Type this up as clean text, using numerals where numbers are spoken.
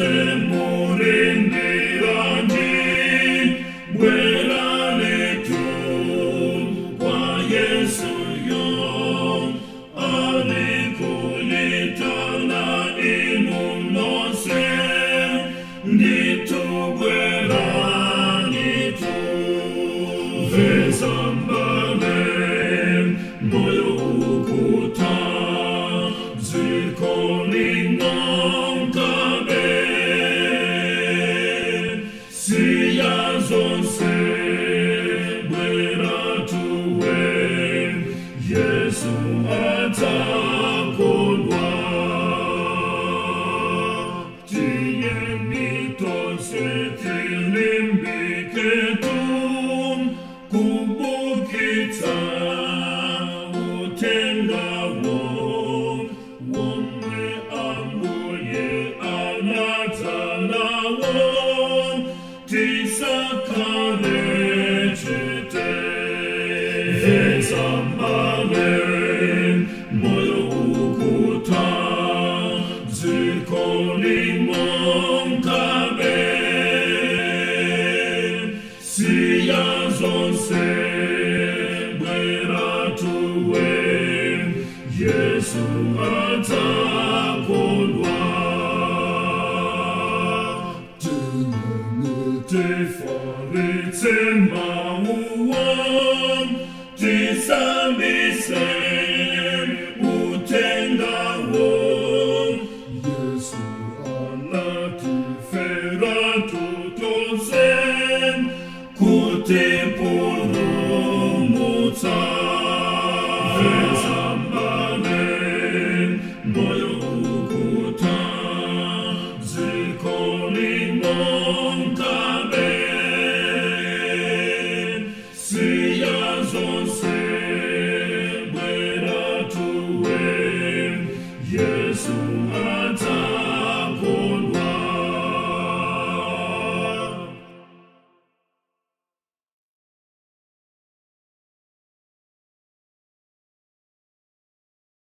Nonse mulindiranji? Bweranitu kwa Yesuyo, alikuitana inu nonse, ndithu bweranitu. Mvetsa m'bale, moyo ukutha, dziko lino nkabe. Siya zonse, bweratuwe, Yesu adzakondwa. Tiyeni tonse tilimbiketu kubukitsa utengawo womwe Ambuye anadza nawo, tisakhale chete. Mvetsa m'bale, moyo ukutha, dziko lino nkabe. Siya zonse, bweratuwe, Yesu adzakondwa.